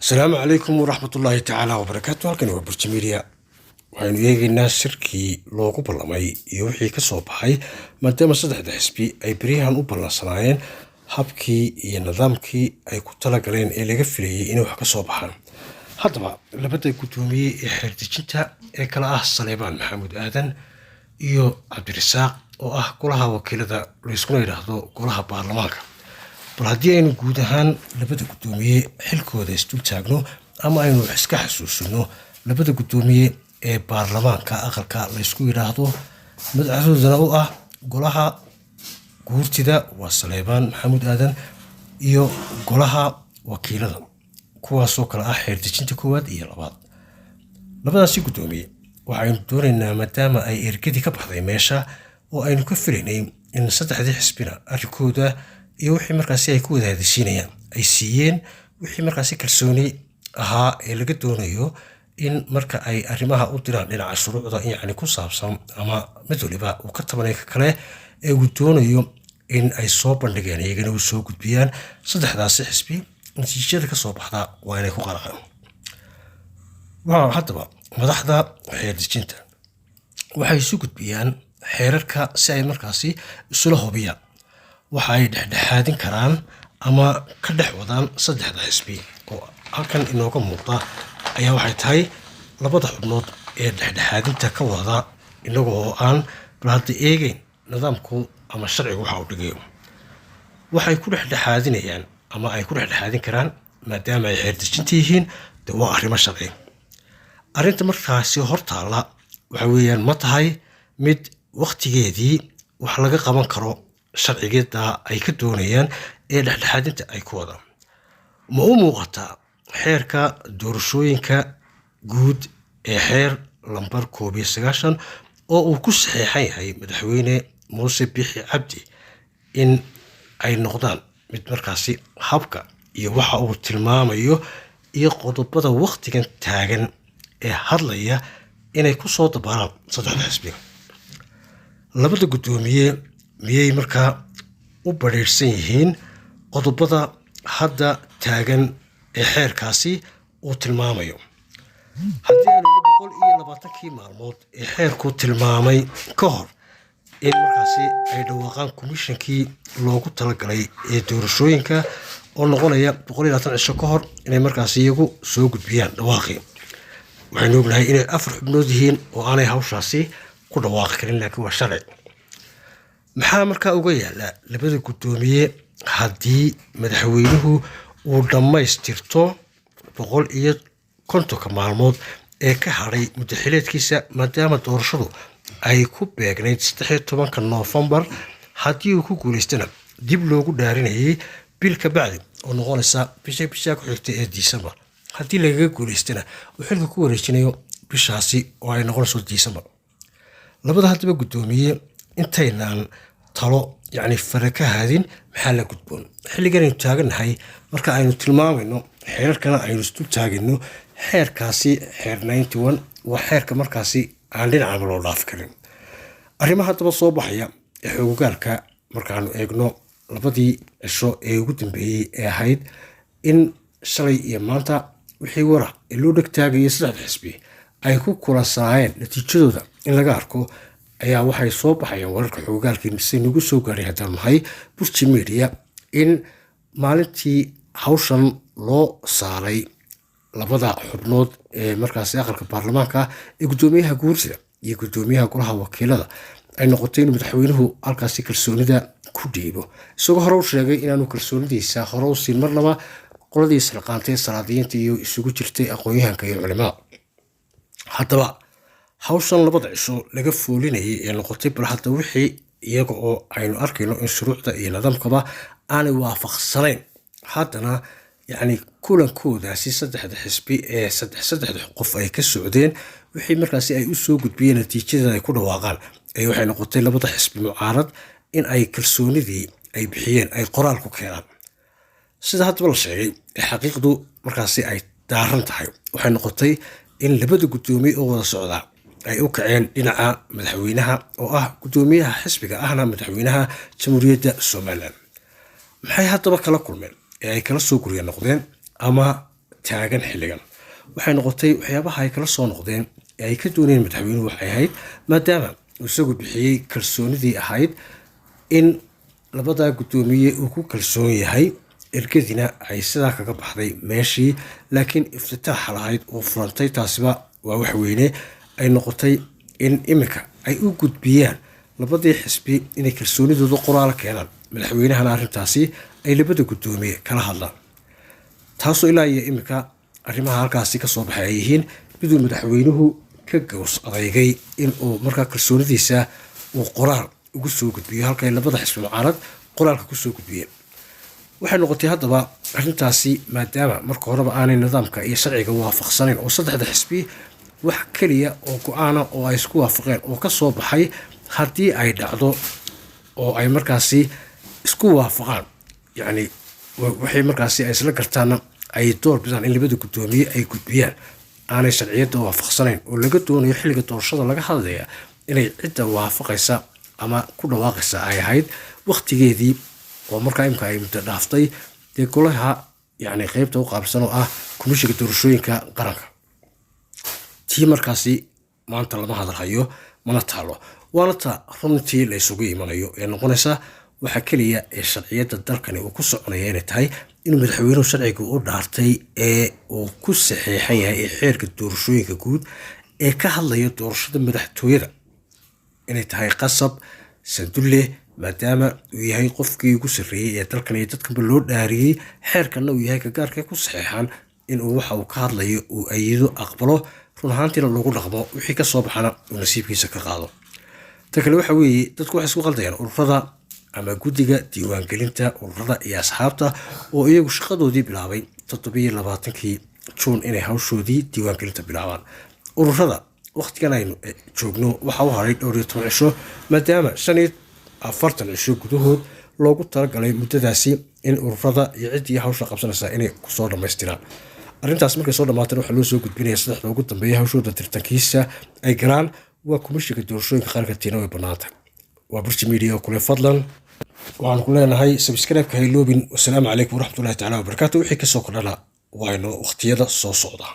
Asalaamu calaykum waraxmatullaahi tacaala wabarakaatu. Halkani waa Burji Media. Waxaynu eegaynaa shirkii loogu ballamay iyo wixii ka soo baxay, maadaama saddexda xisbi ay beryahan u ballansanaayeen habkii iyo nidaamkii ay ku talagaleen ee laga filayay inay wax ka soo baxaan. Haddaba labada guddoomiye ee xeerdejinta ee kale ah Saleebaan Maxamuud Aadan iyo Cabdirasaaq, oo ah golaha wakiilada layskuna yidhaahdo golaha baarlamaanka, bal haddii aynu guud ahaan labada guddoomiye xilkooda isdul taagno ama aynu wax iska xasuusino, labada guddoomiye ee baarlamaanka aqalka laysku yidhaahdo, madaxdoodana u ah golaha guurtida, waa Saleebaan Maxamuud Aadan, iyo golaha wakiilada, kuwaasoo kale ah xeerdejinta koowaad iyo labaad. Labadaasi guddoomiye waxaynu doonaynaa, maadaama ay ergadii ka baxday meesha oo aynu ka filaynay in saddexdii xisbina arrinkooda iyo wixii markaasi ay ku wada hadashiinayaan ay siiyeen, wixii markaasi kalsooni ahaa ee laga doonayo in marka ay arrimaha u diraan dhinaca shuruucda, yacni ku saabsan ama mid waliba uu ka tabanay ka kale ee uu doonayo in ay soo bandhigeen, iyagana u soo gudbiyaan, saddexdaasi xisbi natiijada ka soo baxda waa inay ku qancaan. Waa haddaba madaxda xeerdejinta waxay isu gudbiyaan xeerarka si ay markaasi isula hubiyaan. Waxa ay dhexdhexaadin karaan ama ka dhex wadaan saddexda xisbi oo halkan inooga muuqda ayaa waxay tahay labada xubnood ee dhexdhexaadinta ka wada, inaga oo aan bal hadda eegeyn nidaamku ama sharcigu waxa uu dhigayo. Waxay ku dhexdhexaadinayaan ama ay ku dhexdhexaadin karaan, maadaama ay xeerdejinta yihiin, de waa arrimo sharci. Arrinta markaasi hortaalla waxa weeyaan, ma tahay mid wakhtigeedii wax laga qaban karo sharcigeeda ay ka doonayaan ee dhexdhexaadinta ay ku wadaan? Ma u muuqataa xeerka doorashooyinka guud ee xeer lambar 91 oo uu ku saxeexan yahay madaxweyne Muuse Bixi Cabdi in ay noqdaan mid markaasi habka iyo waxa uu tilmaamayo iyo qodobada wakhtigan taagan ee hadlaya inay ku soo dabaalaan saddexda xisbi? Labada guddoomiye miyay markaa u badhiidhsan yihiin qodobada hadda taagan ee xeerkaasi uu tilmaamayo? Haddii aynu 120-kii maalmood ee xeerku tilmaamay ka hor in markaasi ay dhawaaqaan komishankii loogu talagalay ee doorashooyinka, oo noqonaya 120 cisho ka hor inay markaasi iyagu soo gudbiyaan dhawaaqii, waxaynu ognahay inay afar xubnood yihiin oo aanay hawshaasi ku dhawaaqi karin, laakiin waa sharci. Maxaa markaa uga yaala labada guddoomiye haddii madaxweynuhu uu dhammaystirto 150-ka maalmood ee ka hadhay muddaxileedkiisa, maadaama doorashadu ay ku beegnayd 13-ka Noofembar, haddii uu ku guuleystana dib loogu dhaarinayay bil ka bacdi oo noqonaysa bisha bishaa ku xigta ee Disembar, haddii lagaga guuleystana uu xilka ku wareejinayo bishaasi oo ay noqonayso Disembar? Labada haddaba guddoomiye intaynaan talo yacni fara ka haadin, maxaa la gudboon xilligan aynu taagannahay marka aynu tilmaamayno xeerarkana aynu isdul taagayno? Xeerkaasi xeer 91 waa xeerka markaasi aan dhinacaba loo dhaafi karin. Arrimaha haddaba soo baxaya ee xoogogaalka markaanu eegno labadii cisho ee ugu dambeeyey ee ahayd in shalay iyo maanta wixii wara ee loo dheg taagayay saddexda xisbi ay ku kulansanaayeen natiijadooda in laga arko, ayaa waxay soo baxayaan wararka xoogogaalkii mise nagu soo gaaray haddaan nahay Burji Media in maalintii hawshan loo saaray labada xubnood ee markaasi aqalka baarlamaanka ee guddoomiyaha guurtida iyo guddoomiyaha golaha wakiilada ay noqotay inuu madaxweynuhu halkaasi kalsoonida ku dhiibo, isagoo hore u sheegay inaanu kalsoonidiisa hore u siin marnaba qoladii isxilqaantay salaadiyiinta iyo isugu jirtay aqoon-yahanka iyo culimada. Haddaba hawshan labada cisho laga foolinayay ee noqotay, bal hadda wixii iyaga oo aynu arkayno in shuruucda iyo nidaamkaba aanay waafaqsanayn, haddana yacni kulankoodaasi saddexda xisbi ee saddex saddexda qof ay ka socdeen, wixii markaasi ay u soo gudbiyeen natiijada ay ku dhawaaqaan, ay waxay noqotay labada xisbi mucaarad in ay kalsoonidii ay bixiyeen ay qoraal ku keenaan. Sida haddaba la sheegay ee xaqiiqdu markaasi ay daaran tahay, waxay noqotay in labada guddoomiye oo wada socdaa ay u kaceen dhinaca madaxweynaha, oo ah guddoomiyaha xisbiga ahna madaxweynaha Jamhuuriyadda Somalilan. Maxay haddaba kala kulmeen ee ay kala soo gurya noqdeen ama taagan xilligan. Waxay noqotay waxyaabaha ay kala soo noqdeen ee ay ka doonayeen madaxweynuhu waxay ahayd, maadaama uu isagu bixiyey kalsoonidii ahayd in labadaa guddoomiye uu ku kalsoon yahay, ergadina ay sidaa kaga baxday meeshii, laakiin iftitaaxa lahayd oo furantay, taasiba waa wax weyne. Ay noqotay in iminka ay u gudbiyaan labadii xisbi inay kalsoonidooda qoraal keenaan, madaxweynahana arrintaasi ay labada guddoomiye kala hadlaan, taasoo ilaa iyo iminka arrimaha halkaasi kasoo baxay ay yihiin miduu madaxweynuhu ka gaws adeygay in uu markaa kalsoonidiisa uu qoraal ugu soo gudbiyo, halkay labada xisbi mucaarad qoraalka kusoo gudbiyeen. Waxay noqotay haddaba arrintaasi, maadaama marka horeba aanay nidaamka iyo sharciga waafaqsanayn oo saddexda xisbi wax keliya oo go-aana oo ay isku waafaqeen oo kasoo baxay haddii ay dhacdo oo ay markaasi isku waafaqaan, yacni waxay markaasi ay isla gartaana ay door bidaan in labada guddoomiye ay gudbiyaan, aanay sharciyadda waafaqsanayn oo laga doonayo xilliga doorashada laga hadlaya inay cidda waafaqaysa ama ku dhawaaqaysa ay ahayd wakhtigeedii, oo markaa imka ay muddo dhaaftay dee golaha, yacni qeybta u qaabsan oo ah Komishinka Doorashooyinka Qaranka. Tii markaasi maanta lama hadalhayo, mana taalo, waana ta runtii la isugu imanayo ee noqonaysa waxa keliya ee sharciyadda dalkani uu ku soconaya inay tahay inuu madaxweynuhu sharciga u dhaartay ee uu ku saxeexan yahay ee xeerka doorashooyinka guud ee ka hadlaya doorashada madaxtooyada inay tahay qasab sandulle, maadaama uu yahay qofkii ugu sarreeyey ee dalkan iyo dadkanba loo dhaariyey, xeerkanna uu yahay kagaarka ku saxeexan, inuu waxa uu ka hadlayo uu ayido, aqbalo, run ahaantiina lagu dhaqmo, wixii kasoo baxana uu nasiibkiisa ka qaado. Ta kale waxa weeye, dadku waxay isku qaldayaan ururada ama guddiga diiwaangelinta ururada iyo asxaabta oo iyagu shaqadoodii bilaabay 27-kii Juun inay hawshoodii diiwaangelinta bilaabaan. Ururada waqtigan aynu joogno waxa u haray dhowr iyo toban cisho, maadaama 45 cisho gudahood loogu talagalay muddadaasi in ururada iyo ciddii hawsha qabsanaysa inay kusoo dhammaystiraan arrintaas. Markay soo dhamaatana waxaa loo soo gudbinaya saddexda ugu dambeeya hawshooda tartankiisa ay galaan waa Komishinka Doorashooyinka Qaranka. Tiina way bannaanta. Waa Burji Media oo kule, fadlan waxaan ku leenahay subscribe-ka hayloobin. Wasalaamu calaykum waraxmatullahi tacala wabarakaatu. Wixii kasoo kordhana waynu waqtiyada soo socda.